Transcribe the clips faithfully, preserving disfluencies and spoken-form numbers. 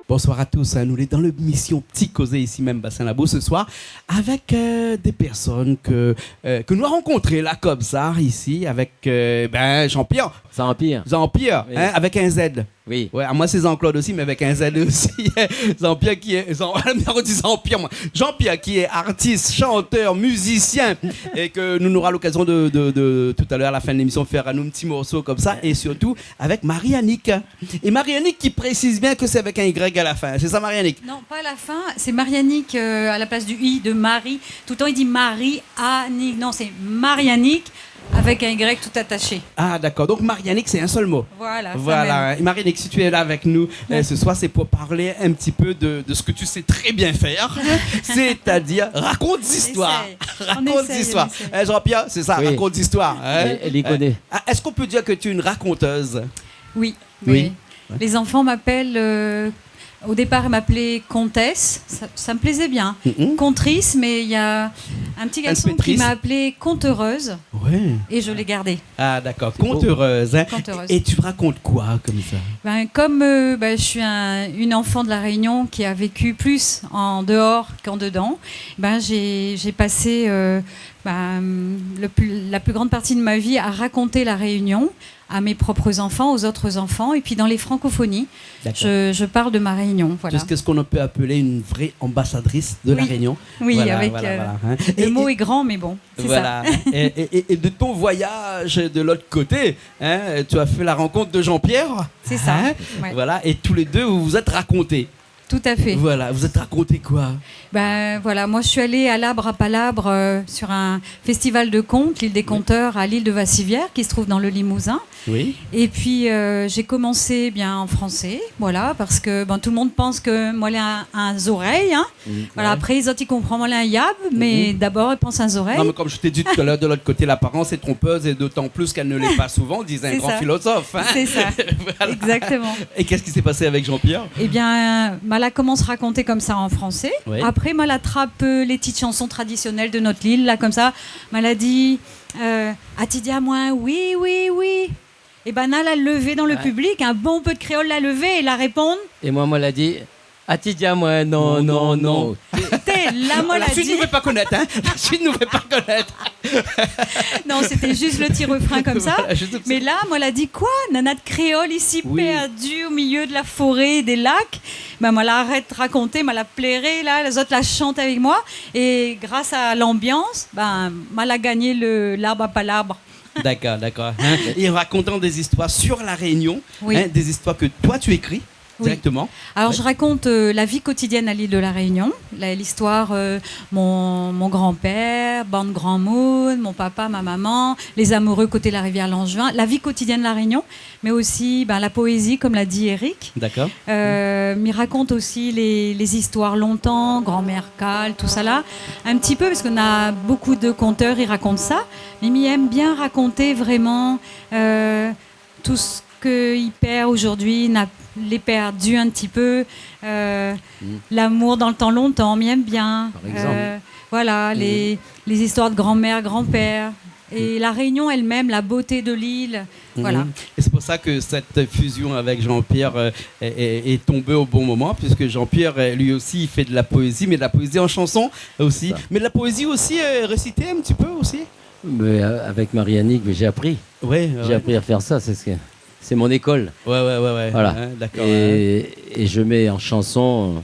Bonsoir à tous, hein. Nou lé dan lémisyon Ti Kozé isi mèm Bassin Labou ce soir avec, euh, des personnes que, euh, que nou la rankontré la konmsa isi avec, euh, ben, Jean-Pierre. Jean-Pierre. Jean-Pierre, oui, hein, avec un Z. Oui. Ouais, amoin sé Jean-Claude osi, mé avèk in Z osi. Jean-Pierre ki lé, Jean, mi di Jean-Pierre, moin. Jean-Pierre ki lé artis, shantèr, mizisien, é ke nou nora lokazion de, de, de, talèr, a la fin de lémisyon, fé anou in ti morso konmsa, é sirtou avèk Marie-Annick. É Marie-Annick ki présiz bien ke sé avèk in Y a la fin. Sé sa, Marie-Annick ? Non, pas à la fin. C'est Marie-Annick, euh, à la place du I de Marie. Tout le temps, il dit Marie-Annick. Non, c'est Marie-Annick. Avec un Y tout attaché. Ah, d'accord. Donc, Marie-Annick, c'est un seul mot. Voilà, ça même. Voilà. Et Marie-Annick, si tu es là avec nous, euh, ce soir, c'est pour parler un petit peu de, de ce que tu sais très bien faire, c'est-à-dire raconte des histoires. On essaye. Raconte des histoires. On essaye, on essaye. Hein, Jean-Pierre, c'est ça, oui, raconte des histoires, hein. Elle, elle y connaît. Euh, ah, est-ce qu'on peut dire que tu es une raconteuse ? Oui, oui. Mais les enfants m'appellent, euh, au départ, ils m'appelaient comtesse, ça, ça me plaisait bien. Mhm. Contrice, mais il y a un petit garçon qui m'a appelée conteuse. Inspectrice. Ouais. Et je l'ai gardé. Ah, d'accord. C'est beau. Conteuse, hein. Conteuse. Et tu racontes quoi comme ça ? Ben, comme, euh, ben, je suis un, une enfant de La Réunion qui a vécu plus en dehors qu'en dedans, ben, j'ai, j'ai passé, euh, ben, le plus, la plus grande partie de ma vie à raconter La Réunion à mes propres enfants, aux autres enfants, et puis dans les francophonies, d'accord, je, je parle de ma Réunion, voilà. Tu es ce qu'on peut appeler une vraie ambassadrice de La Réunion. Oui, voilà, avec, voilà, euh, voilà, hein. Le mot est grand, mais bon, c'est ça. Et, et, et, et de ton voyage de l'autre côté, hein, tu as fait la rencontre de Jean-Pierre. C'est ça, hein, ouais. Voilà, et tous les deux, vous vous êtes racontés. Tout à fait. Voilà, vous êtes raconté quoi ? Ben, voilà, moi, je suis allée à l'Arbre à Palabre, euh, sur un festival de contes, l'île des conteurs, à l'île de Vassivière, qui se trouve dans le Limousin. Oui. Et puis, euh, j'ai commencé, bien, en français, voilà, parce que, ben, tout le monde pense que moin lé in, in zorèy, hein. Mm, voilà, ouais. Après, les autres, ils comprennent moin lé in yab, mais d'abord, ils pensent in zorèy. Non, mais comme je t'ai dit tout à l'heure, de l'autre côté, l'apparence est trompeuse, et d'autant plus qu'elle ne l'est pas souvent, disait un grand philosophe, hein. C'est ça. Voilà. Exactement. Et qu'est-ce qui s'est passé avec Jean-Pierre ? Eh bien, ma la komans rakonté konmsa an fransé. Oui. Apré, ma la trap, euh, lé ti shanson tradisionèl de nout lil, la, konmsa. Ma la di, euh, « Ati di amoin oui, oui, oui. » É banna la lèv dan le piblik, in bon pé de kréol la lèv é la réponn. É moin, moin la di, « Ati di amoin non, non, non. » Té, la, moin la di. La suite, nou vé pa konèt, hein. La suite, nou vé pa konèt. Non, c'était juste le petit refrain comme ça. Voilà, juste comme ça. Mais là, moin la di, « Koi ? Nana de kréol isi, perdu au milieu de la forêt et des lacs ? » Ben, moin la arèt rakonté, ma la pléré, la, lézot la shant avèk moin. Et grâce à l'ambiance, ben, ma la gagné le, l'Arbre à Palabre. D'accord, d'accord. Hein, et en racontant des histoires sur La Réunion, hein, des histoires que toi tu écris directement. Oui. Alors, je raconte, euh, la vie quotidienne à l'île de La Réunion, la, l'histoire, euh, mon, mon grand-père, bann granmoun, mon papa, ma maman, les amoureux côté la rivière Langevin, la vie quotidienne de La Réunion, mais aussi, ben, la poésie, comme l'a dit Eric. D'accord. Euh, mi rakont aussi les, les histoires lontan, grand-mère Cale, tout ça là, un petit peu, parce qu'on a beaucoup de conteurs, ils racontent ça. Mé mi èm bien rakonté vréman, euh, tout sak i pèrd zordi, na, lé pèrdu in ti pé, euh, lamour dan le tan lontan, mi èm bien. Par exemple. Euh, voilà, les, les histoires de grand-mère, grand-père. Et La Réunion elle-même, la beauté de l'île. Voilà. Mhm. Et c'est pour ça que cette fusion avec Jean-Pierre, euh, est, est, est tombée au bon moment, puisque Jean-Pierre, euh, lui aussi, il fait de la poésie, mais de la poésie en chanson aussi. C'est ça. Mais de la poésie aussi, euh, récitée un petit peu aussi. Mais, euh, avec Marie-Annick, mais j'ai appris. Ouais, ouais, ouais. J'ai appris à faire ça, c'est ce que, c'est mon école. Ouais, ouais, ouais, ouais. Voilà. Hein, d'accord, ouais. Et, et je mets en chanson, euh,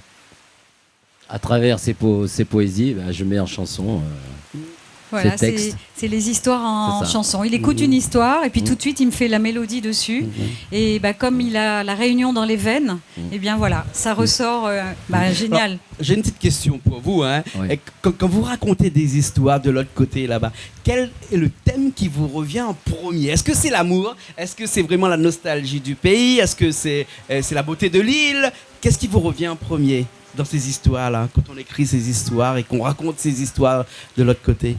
à travers ses po-, ses poésies, ben, je mets en chanson, euh, ses textes. Voilà, c'est, c'est les histoires en chanson. C'est ça. Il écoute une histoire et puis tout de suite, il me fait la mélodie dessus. Mhm. Et, bah, comme il a La Réunion dans les veines, eh bien voilà, ça ressort, euh, bah, génial. Alors, j'ai une petite question pour vous, hein. Oui. Et quand, quand vous racontez des histoires de l'autre côté là-bas, quel est le thème qui vous revient en premier ? Est-ce que c'est l'amour ? Est-ce que c'est vraiment la nostalgie du pays ? Est-ce que c'est, euh, c'est la beauté de l'île ? Qu'est-ce qui vous revient en premier dans ces histoires-là, quand on écrit ces histoires et qu'on raconte ces histoires de l'autre côté ?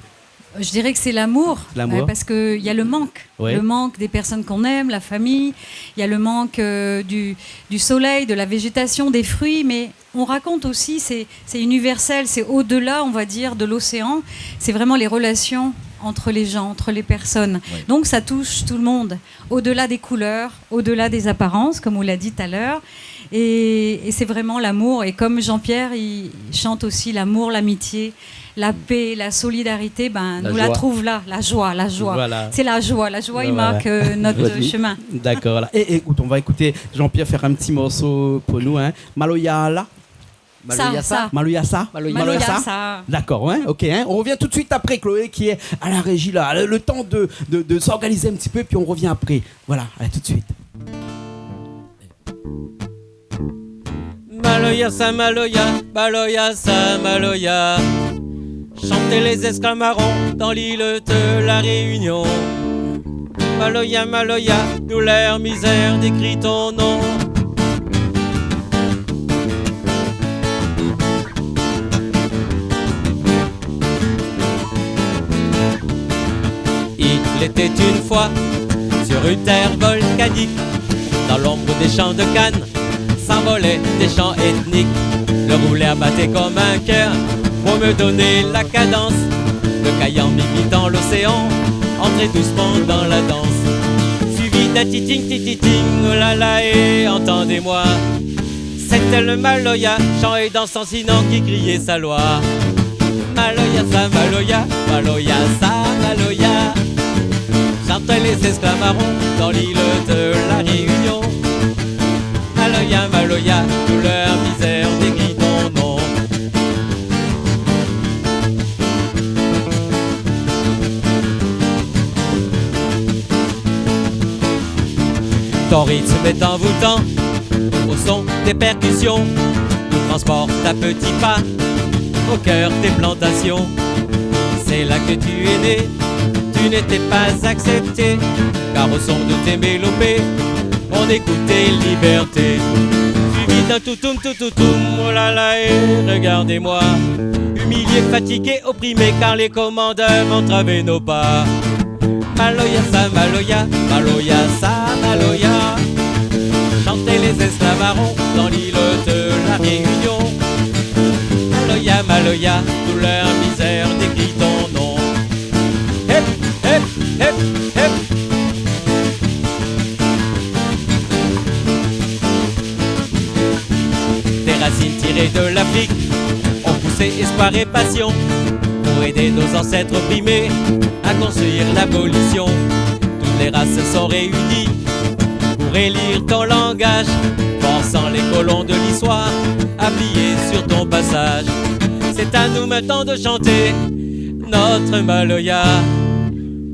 Je dirais que c'est l'amour, euh, parce que il y a le manque, le manque des personnes qu'on aime, la famille, il y a le manque, euh, du, du soleil, de la végétation, des fruits, mais on raconte aussi, c'est, c'est universel, c'est au-delà, on va dire, de l'océan, c'est vraiment les relations entre les gens, entre les personnes. Oui. Donc ça touche tout le monde, au-delà des couleurs, au-delà des apparences, comme on l'a dit tout à l'heure. Et, et c'est vraiment l'amour. Et comme Jean-Pierre, il chante aussi l'amour, l'amitié, la paix, la solidarité, ben, nou la trouv la, la joie, la joie. Voilà. C'est la joie, la joie, il marque, euh, notre chemin. D'accord, voilà. Et, et écoute, on va écouter Jean-Pierre faire un petit morceau pour nous, hein. Maloya la. Sa, maloya sa. Maloya sa. Maloya sa. D'accord, hein, ok, hein. On revient tout de suite après, Chloé, qui est à la régie, là. Le, le temps de, de, de s'organiser un petit peu, puis on revient après. Voilà, à tout de suite. Maloya sa, maloya, maloya sa, maloya. Chanter les esclaves marrons dans l'île de la Réunion. Maloya, maloya, douleur, misère, décris ton nom. Il était une fois sur une terre volcanique, dans l'ombre des champs de canne, s'envolaient des chants ethniques. Le roulaire battait comme un cœur pour me donner la cadence. Le Kayan imitant l'océan entrait doucement dans la danse. Suivi d'un titing, tititing, oh là là, et entendez-moi. C'était le maloya, chant et danse lancinant qui criait sa loi. Maloya sa, maloya, maloya sa, maloya. Chantaient les esclaves marrons dans l'île de la Réunion. Maloya, maloya, douleur, misère, décris ton nom. Ton rythme est envoûtant, au son des percussions, nous transporte à petits pas au cœur des plantations. C'est là que tu es né, tu n'étais pas accepté, car au son de tes mélopées, on écoutait liberté. Suivi d'un toutoum, toutoutoum, oh là là, et regardez-moi. Humilié, fatigué, opprimé, car les commandeurs entravaient nos pas. Maloya sa, maloya, maloya sa, maloya. Chantaient les esclaves marrons dans l'île de la Réunion. Maloya, maloya, douleur, misère, décris ton nom. Hip, hip, hip, hip. Des racines tirées de l'Afrique ont poussé espoir et passion pour aider nos ancêtres opprimés à construire l'abolition. Toutes les races sont réunies pour élire ton langage, forçant les colons de l'histoire à plier sur ton passage. C'est à nous maintenant de chanter notre maloya.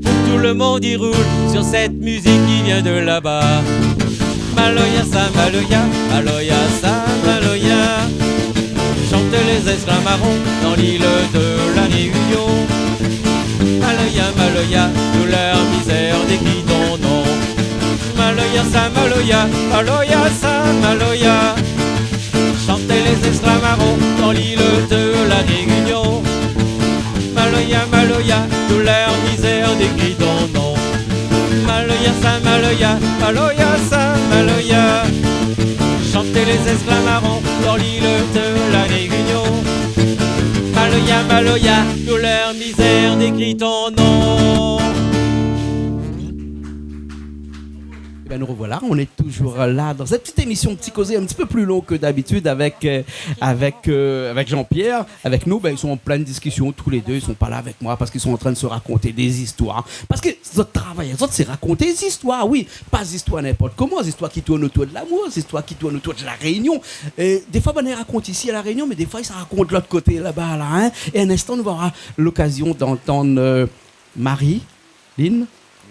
Tout le monde y roule sur cette musique qui vient de là-bas. Maloya sa, maloya, maloya sa, maloya. Chantaient les esclaves marrons dans l'île de la Réunion. Maloya, maloya, douleur, misère, décris ton nom. Maloya sa, maloya, maloya sa, maloya. Chantaient les esclaves marrons dans l'île de la Réunion. Maloya, maloya, douleur, misère, décris ton nom. Maloya sa, maloya, maloya sa, maloya. Chantaient les esclaves marrons dans l'île de la Réunion. Maloya, maloya, douleur, misère, décris ton nom. Eh ben, nous revoilà, on est toujours là dans cette petite émission Petit Causé, un petit peu plus long que d'habitude avec, euh, avec, euh, avec Jean-Pierre. Avec nous, ben, ils sont en pleine discussion tous les deux, ils sont pas là avec moi parce qu'ils sont en train de se raconter des histoires. Parce que zot travay, zot sé rakonté zistoir, oui, pa zistoir ninport koman, zistoir ki tourn otour de lamour, zistoir ki tourn otour de La Réunion. É défoi, ben, i rakont isi a La Réunion, mé défoi, i sa rakont lot koté laba la, hein. É in instan, nou va avoir l'occasion d'entendre, euh, Marie, Line ?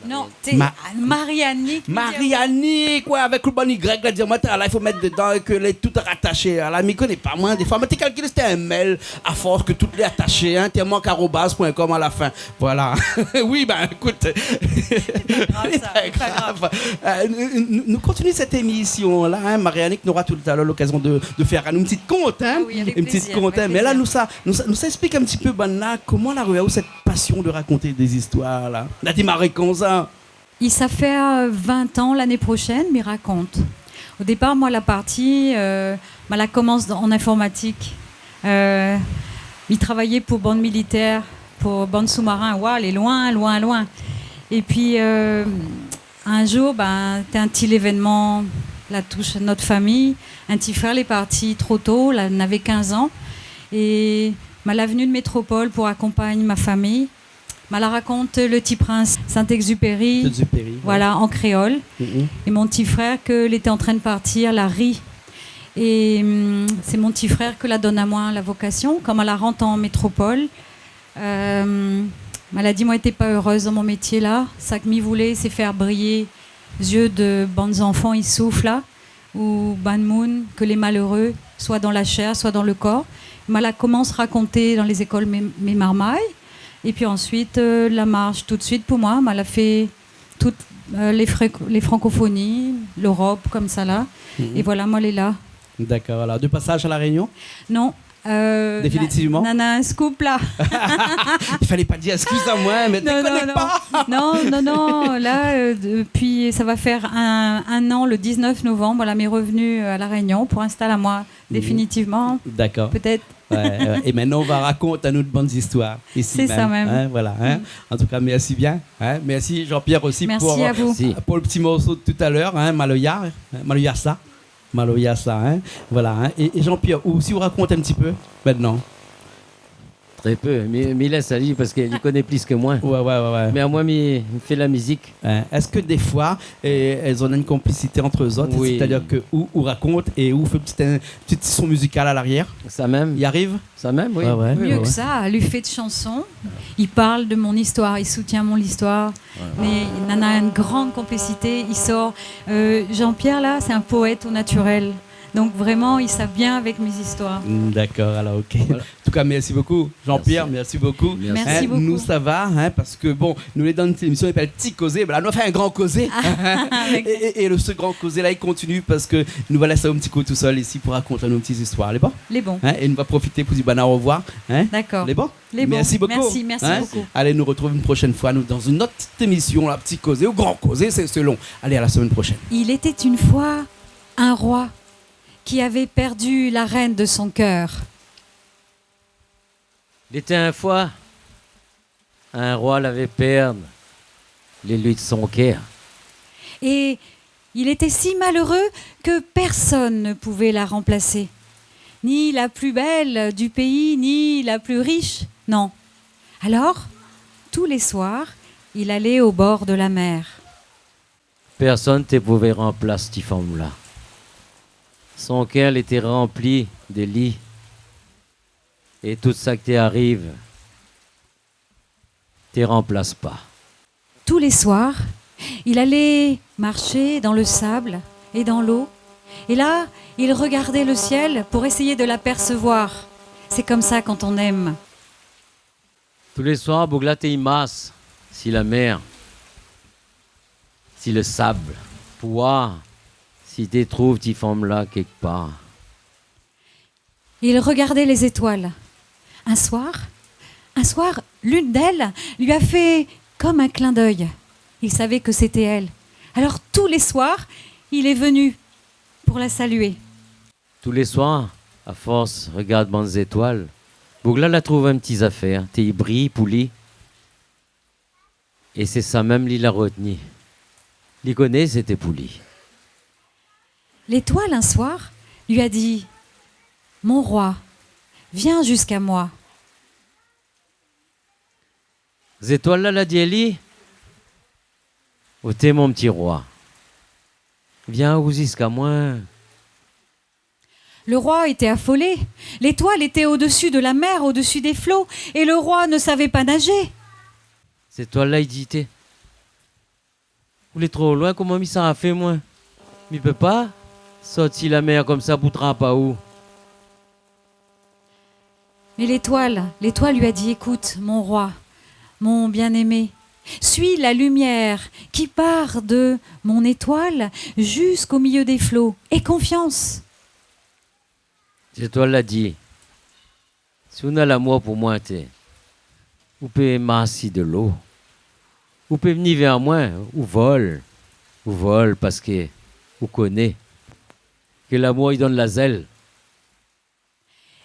Non, té, Ma-, ah, Marie-Annick, Marie-Annick, ouais, avèk lo bann Y la, di amoin, té, la, i fo mèt dedan é ke lé tout ratashé. La, mi koné pa, moin, défoi, moin té kalkil sété in L, a fors ke tout lé atashé, hein, té mank arobase point com a la fin. Voilà. Oui, ben, écoute. Sé pa grav, sa, sé pa grav. Euh, nou, nou, nou kontinié sèt émisyon-la, hein, Marie-Annick, nou nora talèr l'okazion de, de fé anou in ti kont, hein. Ah oui, avèk plézir, avèk plézir. In ti kont, hein. Mé la, nou sa, nou sa, nou sa ésplik in ti pé bann-la, koman la arivé aou sèt pasion de rakonté dé zistoir la ? La démaré konmsa ? I sa fé, euh, vin an lané proshèn, mi rakont. O dépar, moin la parti, euh, moin la komans dan, an informatik. Euh, mi travay pou bann militèr, pou bann soumarin. Waouh, lé loin, loin, loin. Épi, euh, in zour, ben, té in ti lévènman La toush nout famiy. In ti frèr lé parti tro to, la navé kinz an. É ma la vni de métropol pou akonpagn ma famiy. Ma la rakont Le Ti Prince Saint-Exupéry, Saint-Exupéry, ouais. Voilà, an kréol. Mhm. É mon ti frèr ke lété antrin de partir la ri. É, hum, sé mon ti frèr ke la donn amoin la vokasion. Kan ma la rant an métropol, euh, ma la di, moin lété pa erez dan mon métié la. Sak mi voulé, sé fé briyé zié de bann zanfan i soufr la, ou bann moun ke lé maléré, soi dan la shèr, soi dan le kor. Ma la komans rakont dan lé zékol mé, mé marmay. É pi ansuit, euh, la marsh tout de suit pou moin, ma la fé tout, euh, lé frék-, lé frankofoni, l'Erop, konmsa la. Mhm. É voilà, moin lé la. Dakor, alor, de pasaz a La Rényon ? Non, euh, définitivman ? Na, na in scoop la. I falé pa dir, eskiz amoin, mé non, non, dékone pa. Non, non, non, la, euh, dopi, sa va fèr in, in an, le diznèf novanm, voilà, mi revni, euh, a La Rényon pou instal amoin définitivman. Dakor. Pétèt. Ouais, ouais. É mintnan, nou va rakont anou de bann zistoir isi mèm. Sé sa mèm. Hein, voilà, hein. Mm. An tou ka, mèrsi bien, hein. Mèrsi Jean-Pierre osi pou, pou le ti morso de talèr, hein, Maloya, hein, Maloya sa. Maloya sa, hein. Voilà, hein. É, é Jean-Pierre, ou osi ou rakont in ti pé mintnan ? Tré pé. Mi, mi lès ali parske li koné plis ke moin. Ouais, ouais, ouais, ouais. Mé amoin, mi, mi fé la mizik. Hein, èske défoi, é, zot néna in konplisité ant zot, oui, sétadir ke ou, ou rakont é ou fé in ti, in ti son mizikal a larièr ? Sa mèm. I ariv ? Sa mèm, oui. Ouais, ouais. Oui, mié ke sa, li fé de shanson, li parl de mon istoir, li soutien mon istoir. Ouais. Mé néna in gran konplisité, li sort, euh, Jean-Pierre la, sé in poèt o natirèl. Donk vréman, li sava bien avèk mé zistoir. Mm, dakor, alor, OK. Voilà. An tou ka, mèrsi bokou, Jean-Pierre, mèrsi bokou. Mèrsi. Mèrsi bokou. Hein, nou sava, hein, parske, bon, nou lé dan in émision i apèl Ti Kozé, bin la nou fé in gran kozé. Ah, é, é, é le, se gran kozé la, li kontinié parske nou va lès aou in ti kou tousèl isi pou rakont anou in ti zistoir. Lé bon ? Lé bon. Hein, é nou va profité pou dir banna orevoir, hein. Dakor. Lé bon ? Lé bon. Mèrsi bokou. Mèrsi, mèrsi bokou. Hein ? Alé, nou retrouv in proshèn foi, nou, dan in ot ti émision la, Ti Kozé ou Gran Kozé, sé selon. Alé, a la semèn proshèn. Il était une fois un roi qui avait perdu la reine de son cœur. Lété in foi, in roi lavé pèrd léli de son kèr. Et il était si malheureux que personne ne pouvait la remplacer. Ni la plus belle du pays, ni la plus riche, non. Alors, tous les soirs, il allait au bord de la mer. Pèrsone té pouvé ranplas ti fanm la. Son kèr lété ranpli de li. É tout sak té ariv té ranplas pa. Tous les soirs, il allait marcher dans le sable et dans l'eau. Et là, il regardait le ciel pour essayer de l'apercevoir. C'est comme ça quand on aime. Tou lé soir, boug la té i mars si la mèr, si le sab, pou oir si té trouv ti fanm la kèk par. Il regardait les étoiles. Un soir, un soir, l'une d'elles lui a fait comme un clin d'œil. Il savait que c'était elle. Alors tous les soirs, il est venu pour la saluer. Tou lé soir, a fors regard bann zétoil, boug la la trouv in ti zafèr té i briy pou li. É sé sa mèm li la rotni. Li koné sété pou li. L'étoile, un soir, lui a dit : « Mon roi, viens jusqu'à moi. » Zétoil la la di ali : « Oté, mon ti roi, vien ou ziska moin. » Le roi était affolé. L'étoile était au-dessus de la mer, au-dessus des flots, et le roi ne savait pas nager. Zétoil la i di : « Té, ou lé tro loin, koman mi sa fé moin ? Mi pé pa sorti la mèr konmsa pou trap aou. » Mais l'étoile, l'étoile lui a dit : « Écoute, mon roi, mon bien-aimé, suis la lumière qui part de mon étoile jusqu'au milieu des flots. Aie confiance. » Zétoil la di : « Si ou na lamour pou moin, té, ou pé mars si dolo. Ou pé vni vèr moin, ou vol, ou vol, parske ou koné ke lamour i donn la zèl. »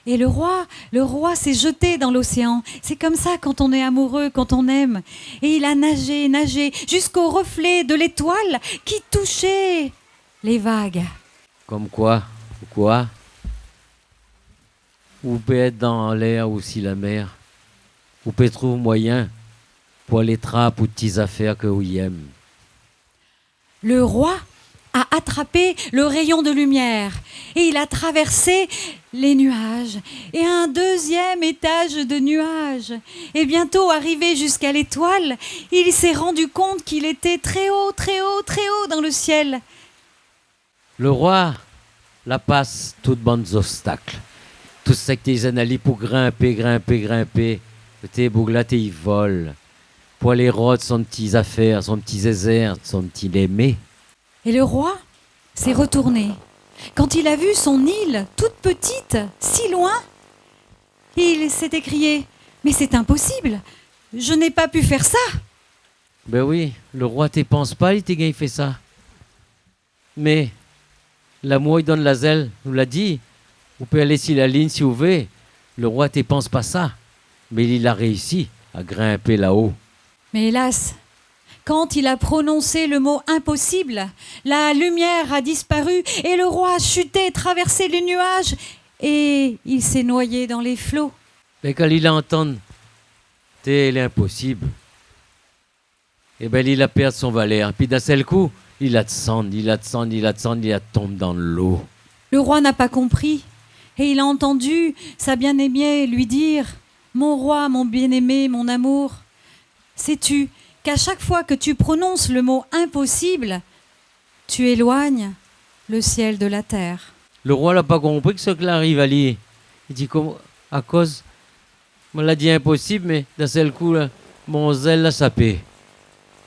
Et le roi, le roi s'est jeté dans l'océan. C'est comme ça quand on est amoureux, quand on aime. Et il a nagé, nagé, jusqu'au reflet de l'étoile qui touchait les vagues. Konm koi, ou koi, ou pé èt dan lèr ou si la mèr, ou pé trouv moiyin pou alé trap out ti zafèr ke ou i èm. Le roi a attrapé le rayon de lumière et il a traversé les nuages et un deuxième étage de nuages. Et bientôt arrivé jusqu'à l'étoile, il s'est rendu compte qu'il était très haut, très haut, très haut dans le ciel. Le roi la pas tout bann zobstak, tout sak té zèn ali pou grinpé, grinpé, grinpé. Té boug la té i vol pou alé rod son ti zafèr, son ti zézèr, son ti lémé. Et le roi s'est retourné. Quand il a vu son île toute petite, si loin, il s'est écrié : « Mais c'est impossible, je n'ai pas pu faire ça. » Bin wi, le roi té pans pa li té gingn fé sa. Mé lamour i donn la zèl, nou la di, ou pé alé si la linn si ou vé. Le roi té pans pa sa, mé li la réisi a grinpé la-o. Mais hélas, quand il a prononcé le mot impossible, la lumière a disparu et le roi a chuté, traversé les nuages et il s'est noyé dans les flots. Mé kan li la antann té lé inposib, ébin, li la pèrd son valèr. Pi d'in sèl kou, li la désann, li la désann, li la désann, li la tonm dan lo. Le roi n'a pas compris et il a entendu sa bien-aimée lui dire : « Mon roi, mon bien-aimé, mon amour, sais-tu qu'à chaque fois que tu prononces le mot impossible, tu éloignes le ciel de la terre ? » Le roi la pa konpri sak la ariv ali. Li di : « Kom, akoz moin la di inposib, mé d'in sèl kou la, mon zèl la sapé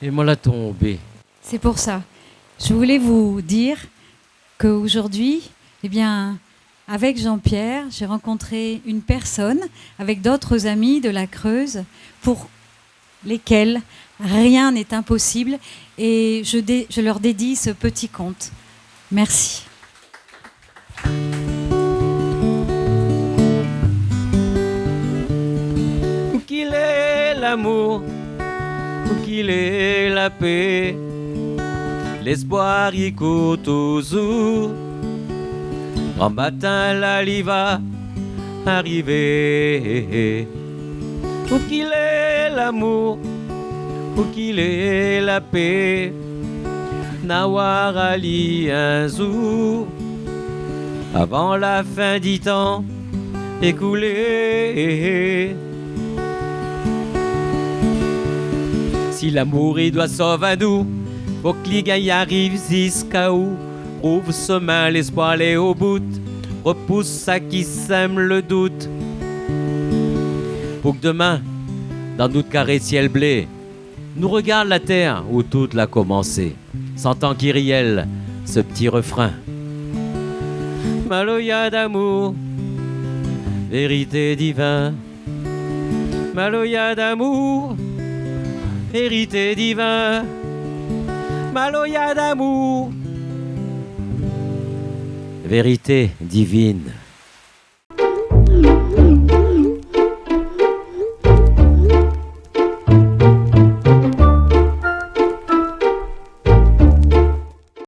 é moin la tonbé. » C'est pour ça, je voulais vous dire qu'aujourd'hui, eh bien, avec Jean-Pierre, j'ai rencontré une personne, avec d'autres amis de la Creuse, pour lesquels rien n'est impossible, et je dé-, je leur dédie ce petit conte. Merci. Ou ki lé lamour, ou ki lé la pé, léspoir i kour touzour. Gran matin la li va arivé. Ou ki lé lamour, ou ki lé la pé, na war ali in zour, avan la fin di tan ékoulé. Si lamour i doi sov anou, fok li gingn ariv ziska ou. Trouv somin, léspoir lé o bout, repous sak i sèm le dout. Pou k domin, dan nout karé sièl blé, nou regard la tèr ousa tout la komansé, santan ki rièl se pti refrin. Maloya d'amour, vérité divin. Maloya d'amour, vérité divin. Maloya d'amour, vérité divine.